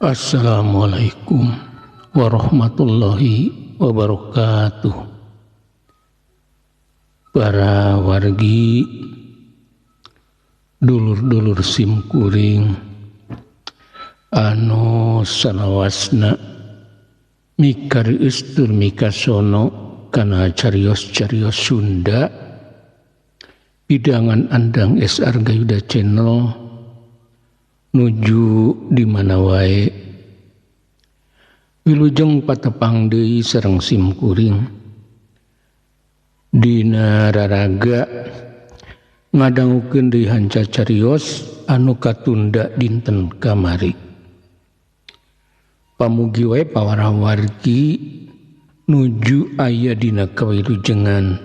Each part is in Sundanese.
Assalamualaikum warahmatullahi wabarakatuh. Para wargi, dulur-dulur simkuring anu salawasna mikarius tur mikasono kana carios-carios Sunda pidangan Andang S. Argayuda Channel nuju di mana wae. Wilujeng patepang deui sareng simkuring dina raraga ngadangukeun deui hanca carios anu katunda dinten kamari. Pamugi wae pawara-wargi nuju aya dina kawilujengan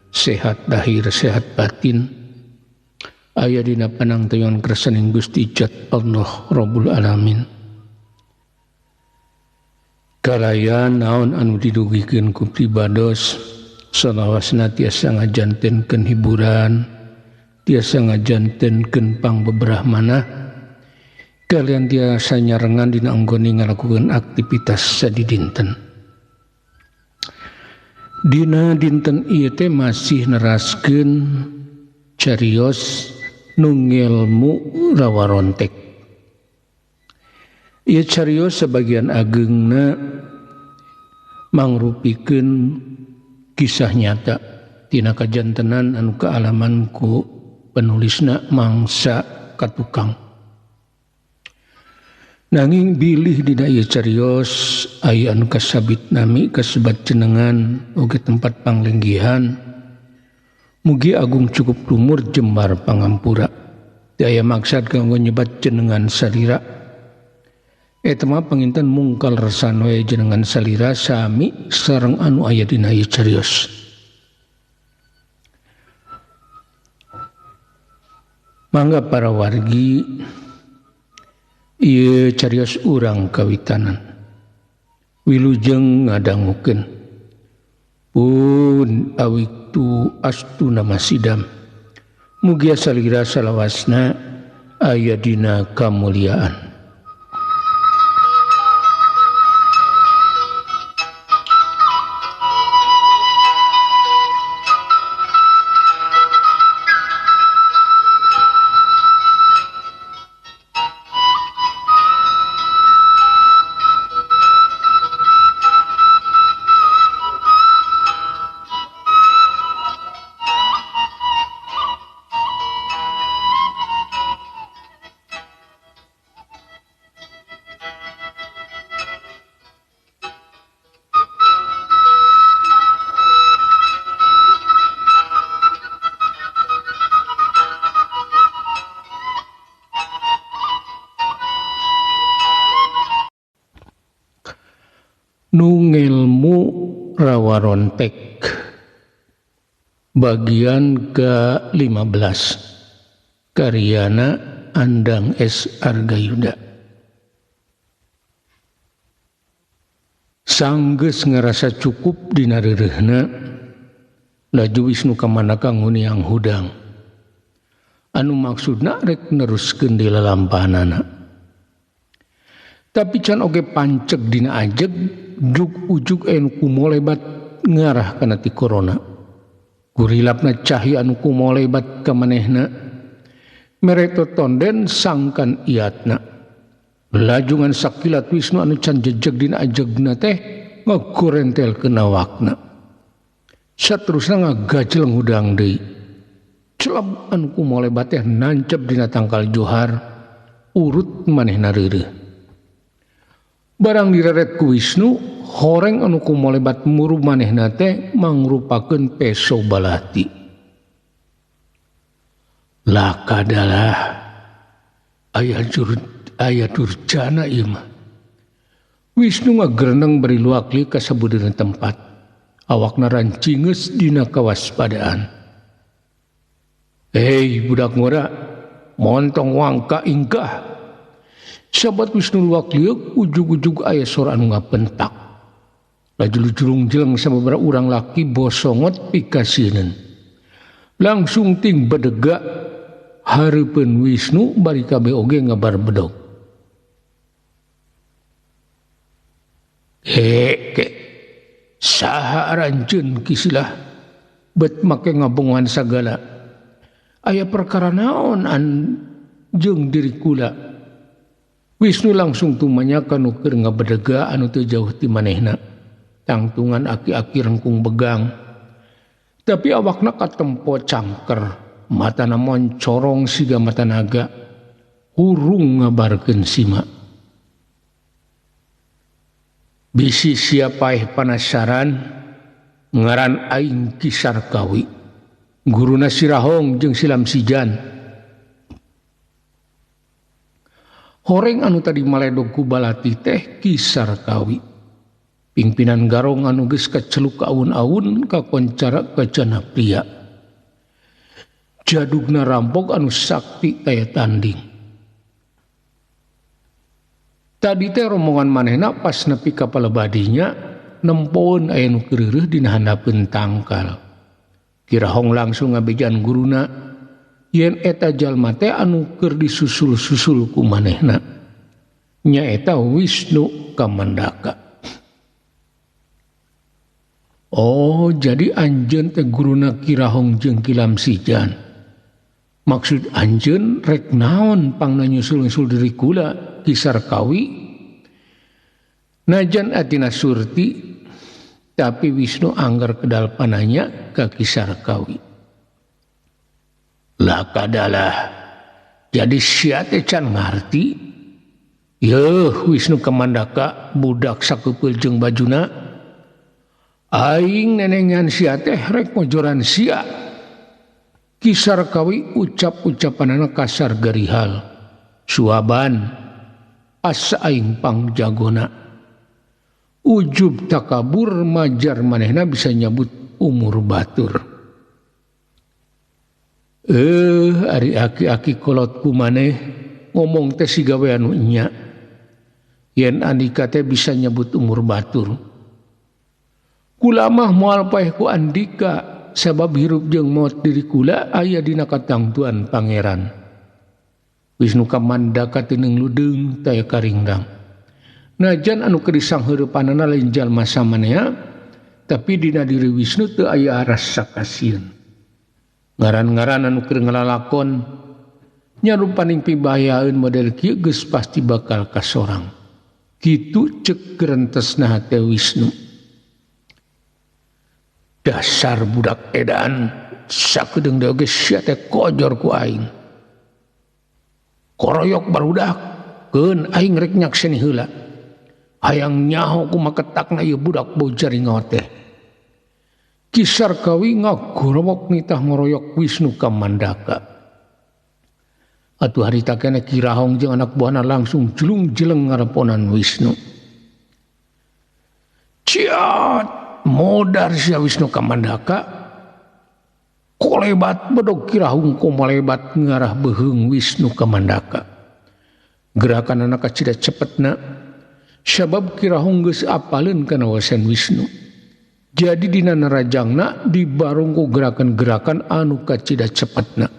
sehat lahir sehat batin, aya dina panangteon kersaning Gusti Jat Allah Rabbul Alamin. Kalayan naon anu didugikeun ku pribados salawasna tiasa ngajantenkeun hiburan, tiasa ngajantenkeun pangbeberah manah, kalian tiasa nyarengan dina anggone ngalakukeun aktivitas sadidinten. Dina dinten ieu teh masih neraskeun carios nu ngelmu rawarontek. Ieu carios sebagian ageungna mangrupikeun kisah nyata tina kajantenan anu kaalaman ku penulisna mangsa katukang. Nanging bilih dina ieu carios aya anu kasabit nami kasebat jenengan oge tempat panglenggihan, mugi agung cukup lumur jembar pangampura. Teu aya maksad kanggo nyebat jenengan salira. Eta mah panginten mungkal resan we jenengan salira sami sareng anu aya dina ieu carios. Mangga para wargi, ieu carios urang kawitanan. Wilujeng ngadangukeun. Pun awiktu astuna masidam. Mugia salira salawasna aya dina kamuliaan. Nu ngelmu rawarontek bagian ke-15 karyana Andang S. Argayuda. Sanggeus ngarasa cukup dina reureuhna, laju Wisnu kamanaka nguniang hudang anu maksudna rek neruskeun di lalampahanana. Tapi can oge panceg dina ajeg juk ujug anu kumolebat ngarah kana ti corona. Gurilapna cahya anu kumolebat ka manehna mere totonden sangkan iatna. Lajungan sakilat Wisnu anu can jejeg dina ajegna teh ngagorentel kana awakna. Saterusna ngagajeleng hudang deui. Celeb anu kumolebat teh nancep dina tangkal johar, urut manehna reureuh. Barang direret ku Wisnu, horeng anu kumolebat muru manehna teh mangrupakeun peso balati. Lakadalah aya durjana ieu mah. Wisnu ngagreneng bari luak-liuk ka sabudeurna tempat. Awakna rancingeus dina kawaspadaan. Hei budak ngora, montong wangka ingkah. Sahabat Wisnu luak liuk ujug-ujug aya sora anu ngapentak. Laju julung-jeleng sababaraha urang laki bosongot pikasieuneun. Langsung ting bedega hareupeun Wisnu bari kabeh oge ngabar bedog. Heke saha aranjeun kisilah bet make ngabongan sagala. Aya perkara naon an jeung diri kula. Wisnu langsung tumanya ka nu keur ngabedega anu teu jauh ti manehna. Tangtungan aki-aki rengkung begang. Tapi awakna katempo cangker, matana moncorong siga mata naga, hurung ngabarkeun sima. Bisi sia paeh panasaran, ngaran aing Ki Sarkawi. Guruna Sirahong jeung Silam Sijan. Horeng anu tadi maledog ku balati teh Ki Sarkawi. Pimpinan garong anu geus kaceluk ka aun-aun kakoncara kacana pria. Jadugna rampok anu sakti taya tanding. Tadi teh rombongan manehna pas nepi ka palebadinya nempoeun aya nu keureuh dina handapeun tangkal. Kirahong langsung ngabejaan guruna yen eta jalma teh anu keur disusul-susul ku manehna. Nyaeta Wisnu Kamandaka. Oh, jadi anjeun teh guruna Kirahong jeung Kilam Sijan. Maksud anjeun rek naon pangna nyusul-nyusul diri kula Ki Sarkawi? Najan atina surti, tapi Wisnu anggar kedal pananya ka Ki Sarkawi. Lah kadalah, jadi sia teh can ngarti. Yeuh, Wisnu Kamandaka budak sakeupeuh jeung bajuna. Aing nenengan sia teh rek mojoran sia. Ki Sarkawi ucap-ucapanana kasar garihal. Suaban asa aing pangjagona. Ujub takabur majar manehna bisa nyabut umur batur. Ari aki-aki kolot ku maneh ngomong teh siga we anu nya. Yen andika teh bisa nyebut umur batur. Kula mah moal paeh ku andika sabab hirup jeung maot diri kula aya dina katangtuan pangeran. Wisnu Kamandaka teuneung ludeung taya karingdang. Najan anu keur disangheurepanana lain jalma samanea, tapi dina diri Wisnu teu aya rasa kasieun. Ngaran-ngaran anu keur ngalalakon nyarupaning pibahayaeun model kieu geus pasti bakal kasorang. Kitu ceuk gerentesna hate Wisnu. Dasar budak edan, sakedeung deui oge sia teh kojor ku aing. Koroyok barudak, keun aing rek nyakseni heula. Hayang nyaho kumaha ketakna ieu budak bau jaringo teh. Ki Sarkawi ngagorowok nitah ngoroyok Wisnu Kamandaka. Atuh harita keneh Kirahong jeung anak buahna langsung jelung-jeleng ngareponan Wisnu. Ciat, modar sia Wisnu Kamandaka. Kolebat bedog Kirahong komalebat ngarah beuheung Wisnu Kamandaka. Gerakan anak kacida cepetna, sabab Kirahong geus apaleun kana wasen Wisnu. Jadi dina narajangna dibarong ku gerakan-gerakan anu kacida cepetna.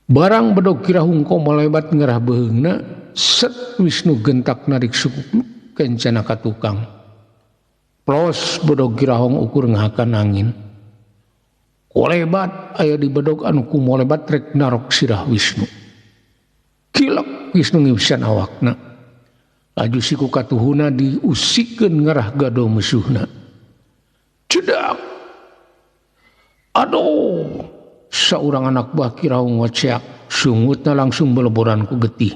Barang bedog Kirahong komalebat ngarah beuheungna, set Wisnu gentak narik suku kencana ka tukang. Plos bedog Kirahong ukur ngahakan angin. Kolebat aya di bedog anu kumolebat rek narok sirah Wisnu. Kilek Wisnu ngimsian awakna. Laju siku katuhuna diusikeun ngarah gado musuhna. Cedak. Aduh, saurang anak buah Kirahong ngoceak, sungutna langsung beleboran ku getih.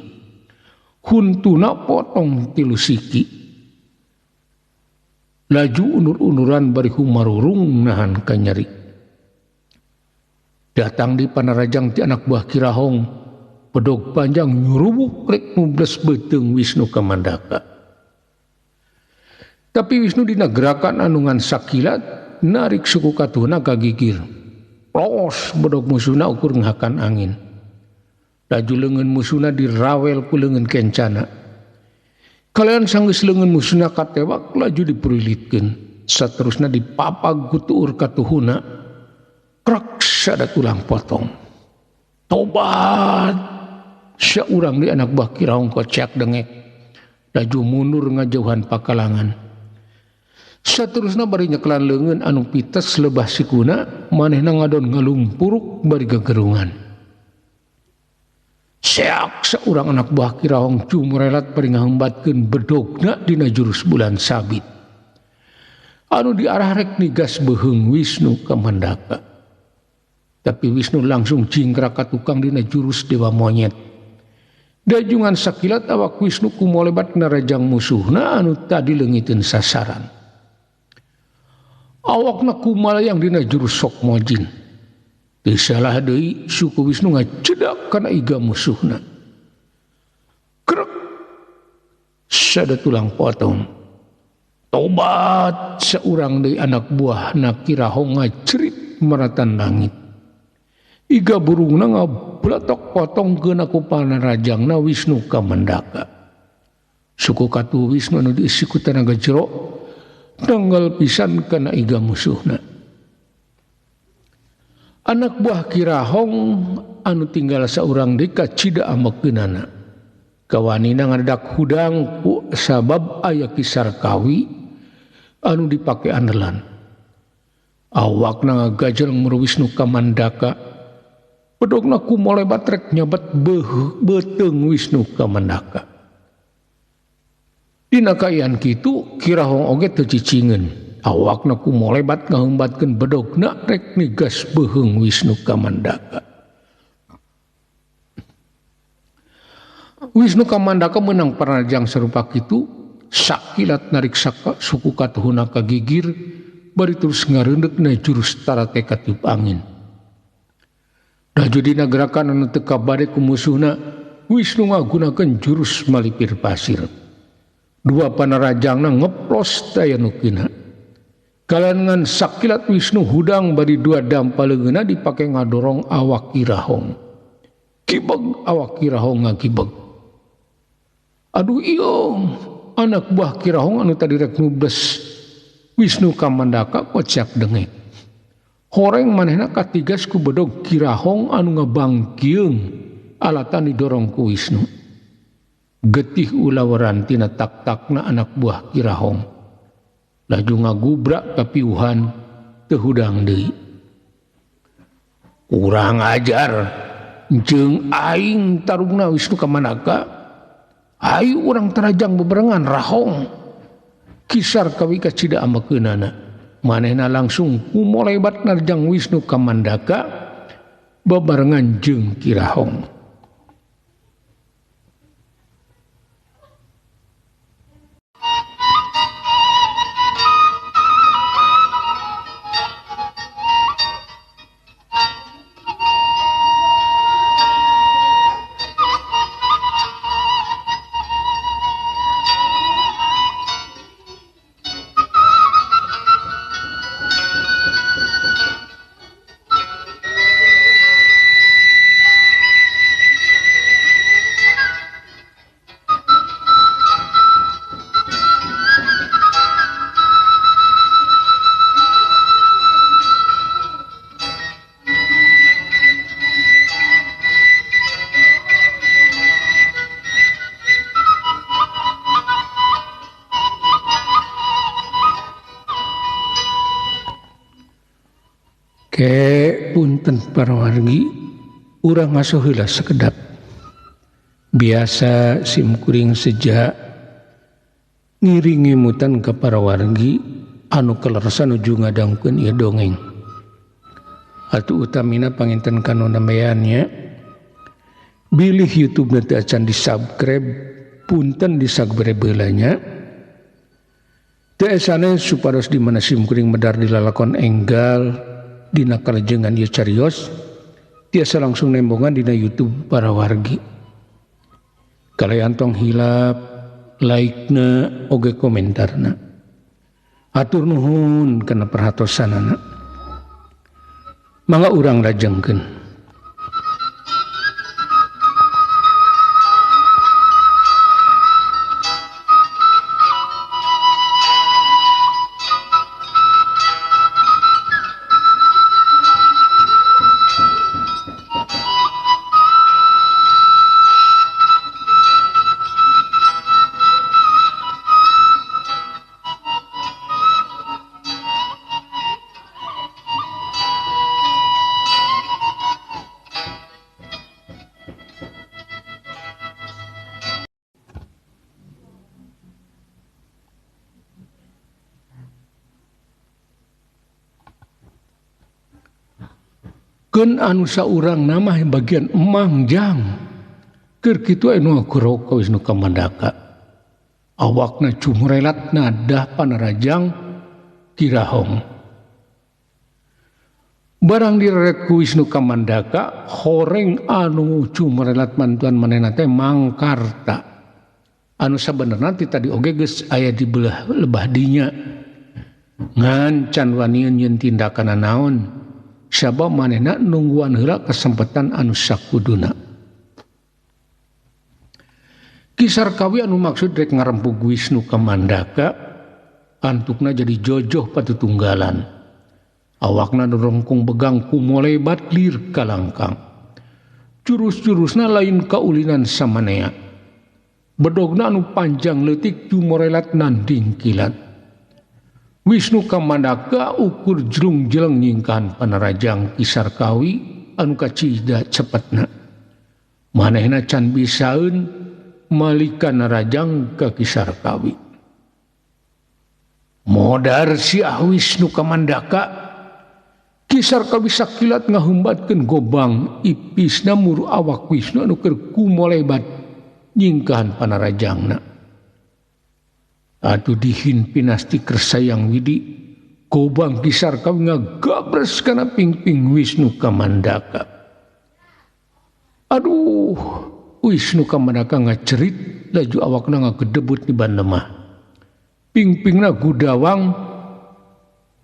Huntuna potong tilu siki. Laju unur-unuran bari humarurung nahan kanyeri. Datang di panarajang ti anak buah Kirahong, bedog panjang nyurubuk rek ngubles beuteung Wisnu Kamandaka. Tapi Wisnu dina gerakan anu ngan sakilat narik suku katuhna ka gigir. Plos bedog musuhna ukur ngahakan angin. Laju leungeun musuhna dirawel ku leungeun kencana. Kalian sanggeus leungeun musuhna katewak laju dipurilitkeun. Saterusna dipapag ku tuur katuhuna. Krek sada tulang potong. Tobat. Saurang di anak buah Kirahong kocak dengek. Laju mundur ngajauhan pakalangan. Saterusna bari nyekelan leungeun anu pites lebah sikuna, manehna ngadon ngalumpuruk bari gegerungan. Seak saurang anak buah Kirahong cumurelat bari ngahembatkeun bedogna dina jurus bulan sabit. Anu diarah rek nigas beuheung Wisnu Kamandaka. Tapi Wisnu langsung cingkrak ka tukang dina jurus dewa monyet. Dajungan sakilat awak Wisnu kumolebat narajang musuhna anu tadi leungiteun sasaran. Awakna kumalayang dina jurus sok mojin. Teu salah deui suku Wisnu ngacedak kana iga musuhna. Krek. Sada tulang potong. Tobat saurang deui anak buahna Kirahong ngacerit maratan langit. Iga burungna ngabletok potong keuna ku panarajangna Wisnu Kamandaka. Suku katuhu Wisnu anu diisi ku tanaga jero tanggal pisan kana iga musuhna. Anak buah Kirahong anu tinggal saurang deui kacida amekeunana. Kawanina ngadak hudang ku sabab aya kisar kawi anu dipake andelan. Awakna ngagajel muru Wisnu Kamandaka. Bedogna kumolebat rek nyabat beuteung Wisnu Kamandaka. Dina kaayaan kitu Kirahong oge teu cicingeun. Awakna kumolebat ngahembatkeun bedogna rek nigas beuheung Wisnu Kamandaka. Wisnu Kamandaka meunang panarjang sarupa kitu, sakilat narik suku katuhuna ka gigir bari terus ngareundeukna jurus tarate katiup angin. Laju dina gerakan anu teu kabade ku musuhna, Wisnu ngagunakeun jurus malipir pasir. Dua panarajangna ngeplos daya nukina. Kalangan sakilat Wisnu hudang bari dua dampa leungeunna dipake ngadorong awak Kirahong. Kibeg awak Kirahong ngakibeg. Aduh ieu anak buah Kirahong anu tadi rek nubles Wisnu Kamandaka kocak dengek. Horeng manehna katigas ku bedog Kirahong anu ngabangkieung alatan didorong ku Wisnu. Getih ulaweran tina tak-takna anak buah Kirahong. Laju ngagubrak kapiuhan teu hudang deui. Kurang ajar jeung aing tarungna Wisnu Kamandaka. Ayu urang tarajang bebarengan rahong. Kisar kawi kacida amekeunana. Manehna langsung kumolebat narjang Wisnu Kamandaka bebarengan jeung Kirahong. Ke punten para wargi, urang ngasuh heula sekedap. Biasa simkuring sejak ngiringi mutan ka para wargi anu kaleresan nuju ngadangkeun ieu dongeng. Atuh utamina panginten kanu nambeannya. Bilih YouTube nanti acan di-subscribe, punten di-subscribe heula nya. Teu esane supados di mana simkuring medar dilalakon enggal dina kalajengan ieu carios tiasa langsung nembongan dina YouTube para wargi. Kalayan tong hilap like-na oge komentarna. Atur nuhun kana perhatosanana. Mangga urang lajengkeun. Keun anu saurang nama bagian emang jang. Keur kitu anu ngagorok ka Wisnu Kamandaka. Awakna cumurelat nadah panarajang Kirahong. Barang direret ku Wisnu Kamandaka, horeng anu cumurelat mantuan manehna teh Mangkarta. Anu sabenerna ti tadi oge geus aya di belah lebah dinya. Ngan can wanian nyeun tindakan naon, sabab manehna nungguan heula kesempatan anu sakuduna. Ki Sarkawi anu maksud rek ngarempug Wisnu Kamandaka, antukna jadi jojoh patutunggalan. Awakna dorongkong begang kumolebat lir kalangkang. Jurus-jurusna lain kaulinan samanea. Bedogna anu panjang leutik jumorelat nanding kilat. Wisnu Kamandaka ukur jelung-jeleng nyingkahan panarajang Ki Sarkawi anu kacida cepetna. Manehna can bisaeun malika narajang ka Ki Sarkawi. Modar siah Wisnu Kamandaka. Ki Sarkawi sakilat ngahumbatkeun gobang ipisna muru awak Wisnu anu keur kumolebat nyingkahan panarajangna. Atuh dihin pinasti kersayang widi, gobang Ki Sarkawi ngagabres kana pingping Wisnu Kamandaka. Aduh, Wisnu Kamandaka ngacerit laju awakna ngagedebut di ban lemah. Pingpingna gudawang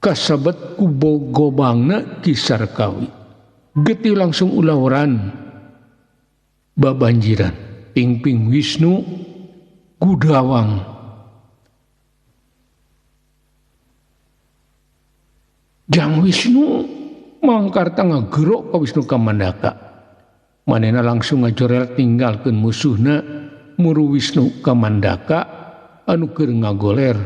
kasabet ku gobangna Ki Sarkawi. Getih langsung ulawaran babanjiran. Pingping Wisnu gudawang. Jang Wisnu Mangkarta ngagerok ka Wisnu Kamandaka. Manehna langsung ngajorel tinggalkeun musuhna muru Wisnu Kamandaka anu keur ngagoler.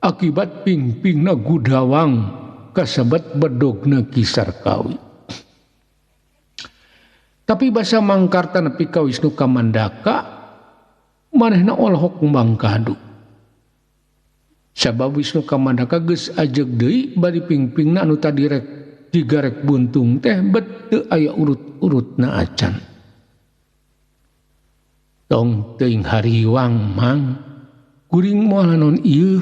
Akibat pingpingna gudawang kasebet bedogna Ki Sarkawi. Tapi basa Mangkarta nepi ka Wisnu Kamandaka, manehna olohok mangkadu. Sabab Wisnu Kamandaka geus ajeg deui bari pingpingna anu tadi rek digarek buntung teh bet teu aya urut-urutna acan. Tong teuing hariwang mang, kuring moal naon ieu.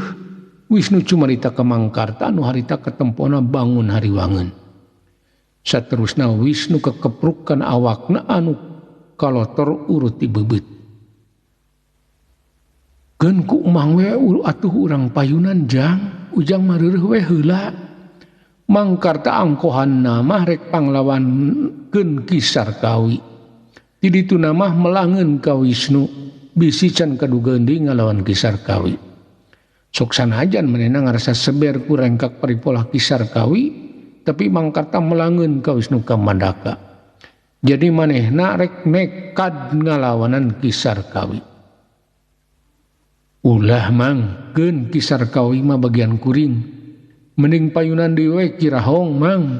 Wisnu cumarita ka Mangkarta anu harita ketempona bangun hariwangeun. Saterusna Wisnu kekeprukan awakna anu kalotor urut di beubeut. Keun ku emang we atuh urang payunan jang, ujang mareureun we heula. Mangkarta angkohanna mah rek panglawankeun Ki Sarkawi. Ti dituna mah melangeun ka Wisnu, bisi can kadugeun deui ngalawan Ki Sarkawi. Sok sanajan manehna ngarasa seber ku rengkak paripolah Ki Sarkawi, tapi Mangkarta melangeun ka Wisnu Kamandaka. Jadi manehna rek nekad ngalawanan Ki Sarkawi. Ulah mang, keun Ki Sarkawi mah bagian kuring. Mending payunan deui we Kirahong mang.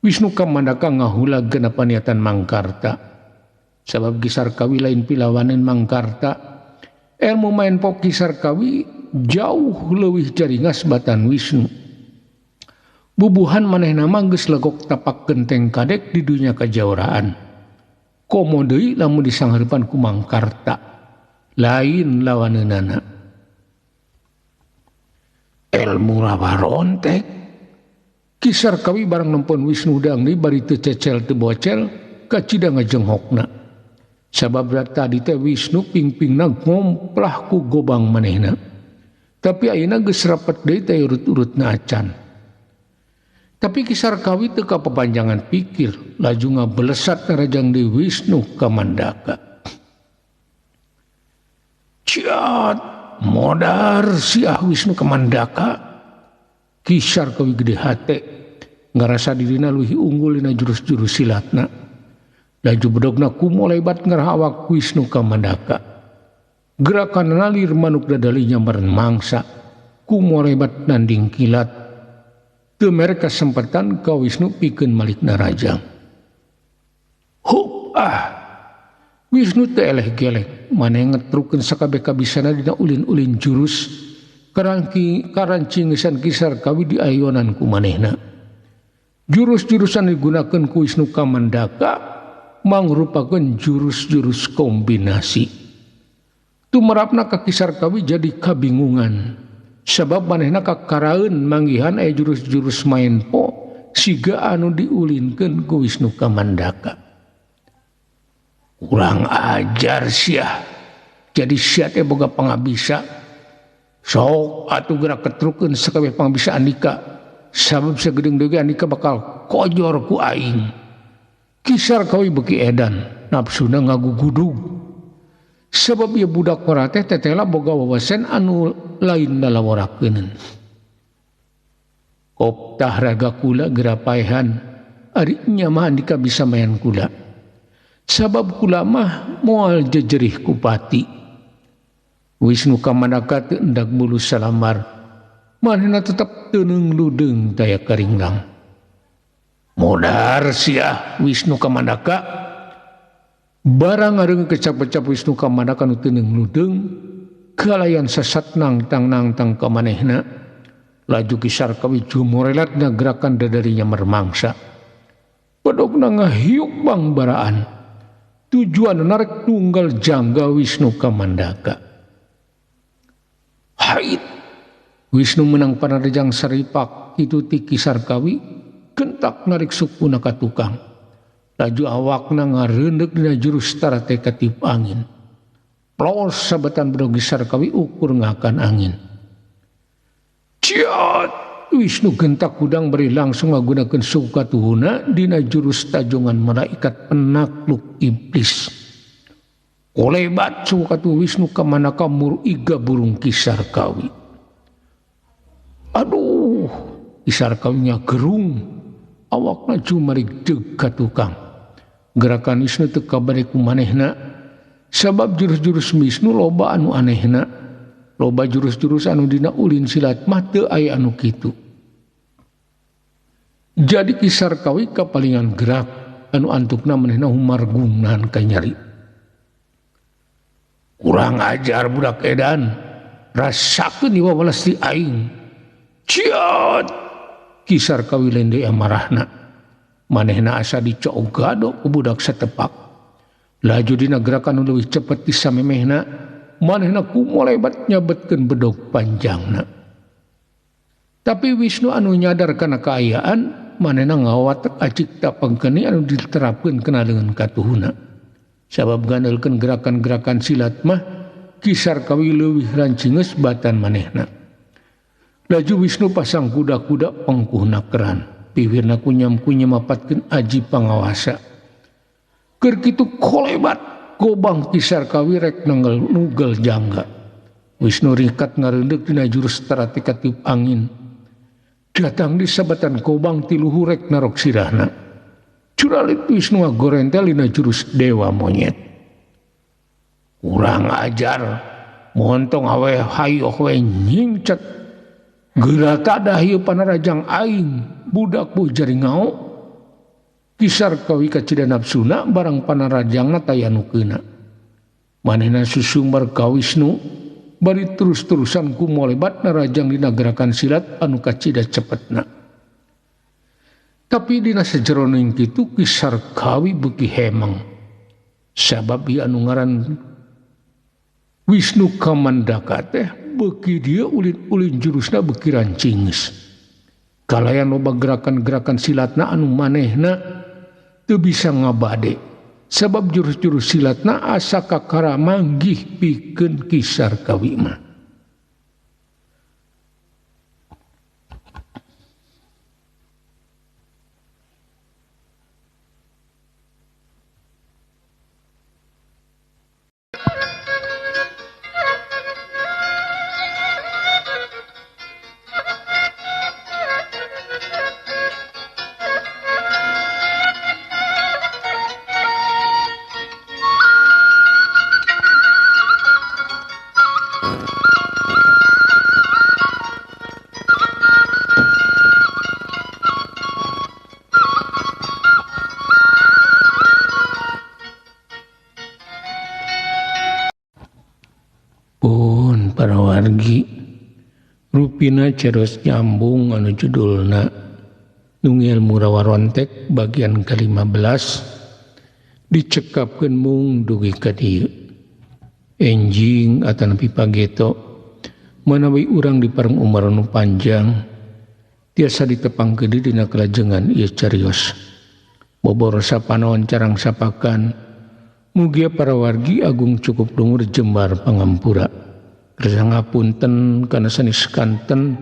Wisnu Kamandaka ngahulag genapa niatan Mangkarta. Sabab Ki Sarkawi lain pilawanan Mangkarta. Ilmu main pok Ki Sarkawi jauh leuwih jaringas batan Wisnu. Bubuhan manehna mah geus legok tapak genteng kadek di dunya kajawaraan. Komo deui lamun disanghareupan ku Mangkarta. Lain lawaneunana. Ilmu rawarontek. Ki Sarkawi barang nempon Wisnu dang deui bari teu cecel teu bocel kacida ngajenghokna. Sabab tadi teh Wisnu pingpingna ngomplah ku gobang manehna. Tapi ayeuna geus rapet deui teh urut-urutna acan. Tapi Ki Sarkawi teu kapapanjangan pikir, laju ngabelesat narajang deui Wisnu Kamandaka. Ciat, modar siah Wisnu Kamandaka. Ki Sarkawi gede hate, ngarasa dirina leuwih unggul dina jurus-jurus silatna. Laju bedogna kumolebat ngarah awak Wisnu Kamandaka. Gerakan nalir manuk dadali nyambaran mangsa, kumolebat nanding kilat. Teu mere kasempatan ka Wisnu pikeun malik narajang. Hup ah. Wisnu teu eleh gelek, maneh ngetrukeun sakabeh kabisana dina ulin-ulin jurus karancingesan Ki Sarkawi diayonan ku manehna. Jurus-jurusan digunakeun ku Wisnu Kamandaka mangrupakeun jurus-jurus kombinasi. Tumerapna ka Ki Sarkawi jadi kabingungan. Sabab manehna kakaraeun manggihan aya jurus-jurus maenpo siga anu diulinkeun ku Wisnu Kamandaka. Kurang ajar sia. Jadi sia teh boga pangabisa. Sok atuh geura ketrukeun sakabeh pangabisa andika. Sabab sagedeung deui andika bakal kojor ku aing. Ki Sarkawi beuki edan, nafsuna ngagugudug. Sebab ieu budak ngora teh tetela boga wawasan anu lain lalaworakeun. Koptah raga kula geura paehan, ari nya mah andika bisa mayan kula. Sabab kula mah moal jejerih ku pati. Wisnu Kamandaka teu endak bulu salamar. Manehna tetep teuneung ludeung daya karinglang. Modar sia Wisnu Kamandaka. Barang ngareung kecap-kecap Wisnu Kamandaka nu teuneung ludeung kalayan sesat nangtang-nangtang ka manehna. Laju Ki Sarkawi jumorelatna gerakan dadarinya mermangsa. Bedogna ngahiuk bangbaraan. Tujuan narik tunggal jangga Wisnu Kamandaka. Hait! Wisnu menang panarejang saripak itu ti Ki Sarkawi gentak narik sukuna ka tukang. Laju awakna ngareundek dina jurus tarate katiup angin. Plos sabetan bedog Ki Sarkawi ukur ngakan angin. Ciat! Wisnu gentak kudang beri langsung ngagunakeun suku katuhuna dina jurus tajongan malaikat penakluk iblis. Kolebat suku katuh Wisnu Kamandaka muriga burung Ki Sarkawi. Aduh, Ki Sarkawi nya gerung, awakna jumarik deug ka tukang. Gerakan Wisnu teu kabare ku manehna, sabab jurus-jurus Wisnu loba anu anehna. Loba jurus-jurus anu dina ulin silat mah teu aya anu kitu. Jadi Ki Sarkawi kapalingan gerak anu antukna manehna humargung nahan ka nyeri. Kurang ajar budak edan, rasakeun ieu wawalas ti aing. Ciat! Ki Sarkawi lende amarahna. Manehna asa dicoog gado ku budak satepak. Laju dina gerakan nu leuwih cepet ti samemehna. Manehna kumolebat nyabetkeun bedog panjangna. Tapi Wisnu anu nyadar kana kaayaan, manehna ngawatek acik pangkeni anu diterapkeun kana leungeun katuhuna. Sabab gandelkeun gerakan-gerakan silat mah Ki Sarkawi leuwih rancingeus batan manehna. Laju Wisnu pasang kuda-kuda pengkuhna keran, piwirna kunyam-kunyam mapatkeun aji pangawasa. Keur kitu kolebat gobang Ki Sarkawi rek nengel nugel jangga. Wisnu ringkat ngareundek dina jurus tarate katiup angin. Datang di sabatan gobang ti luhur rek narok sirahna. Curalit Wisnu ngagorentel dina jurus dewa monyet. Kurang ajar, montong awe hayoh we nyingcet. Geura tadah ieu panarajang aing, budak bu jari ngao. Ki Sarkawi kacida nafsuna barang panarajangna taya nu keuna. Manehna susumbar ka Wisnu bari terus-terusan ku molebat narajang dina gerakan silat anu kacida cepetna. Tapi dina sajeroning kitu Ki Sarkawi beuki hemeng. Sabab ieu anu ngaran Wisnu Kamandaka teh beuki dieu ulin-ulin jurusna beuki rancingeus. Kalayan loba gerakan-gerakan silatna anu manehna teu bisa ngabade. Sabab jurus-jurus silatna asa kakara manggih pikeun Ki Sarkawi mah. Pun para wargi rupina ceros nyambung anu judulna Nungil Murawarontek bagian ke-15 dicekapkeun mung dugi ka dieu. Enjing atanapi pageto manawi urang di pareng umur nu panjang tiasa ditepangkeun dina kalajengan ieu carios. Bobor sapanon carang sapakan mugia para wargi agung cukup lungur jembar pangampura. Rasa ngapunten kana sanes kanten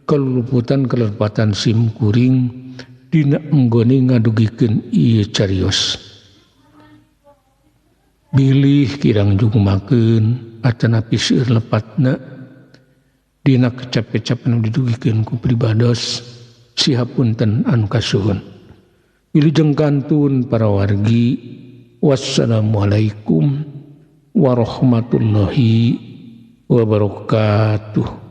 keluluputan kelepatan sim kuring dina enggone ngadugikeun ieu carios. Bilih kirang jugumakeun atanapi seueur lepatna dina kecap-kecap anu didugikeun ku pribados sihapunten anu kasuhun. Wilujeng kantun para wargi. Wassalamualaikum warahmatullahi wabarakatuh.